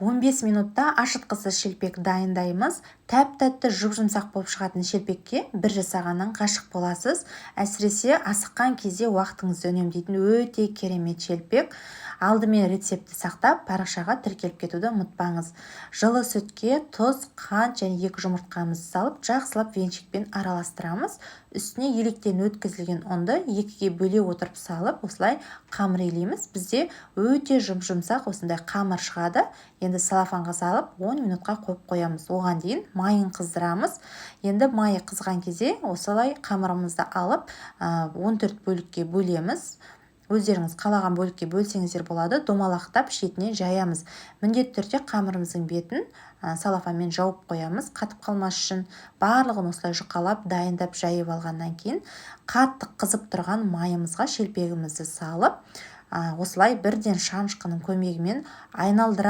15 минутта ашытқысыз шелпек дайындаймыз. Тәп-тәтті, жұп-жұмсақ болып шығатын шелпекке бір жасағаннан ғашық боласыз. Әсіресе асыққан кезде уақытыңызды үнемдейтін өте керемет шелпек. Алдымен рецептті сақтап, парақшаға тіркеліп кетуді ұмытпаңыз. Жылы сүтке тұз, қант және 2 жұмыртқамызды салып, жақсылап венчикпен араластырамыз. Үстіне електен өткізілген ұнды екіге бөле отырып салып, осылай қамыр илейміз. Бізде өте жұп-жұмсақ осындай қамыр шығады. Енді целлофанға салып, 10 минутқа қойып қоямыз. Оған дейін майын қыздырамыз. Енді майы қызған кезде осылай қамырымызды алып, 14 бөлікке бөлеміз. Өздеріңіз қалаған бөлікке бөлсеңіздер болады. Домалақтап, шетінен жаямыз. Міндетті түрде қамырымыздың бетін целлофанмен жауып қоямыз, қатып қалмас үшін. Барлығын осылай жұқалап, дайындап, жайып алғаннан кейін қатты қызып тұрған майымызға шелпегімізді салып, осылай бірден шанышқының көмегімен айналдыра.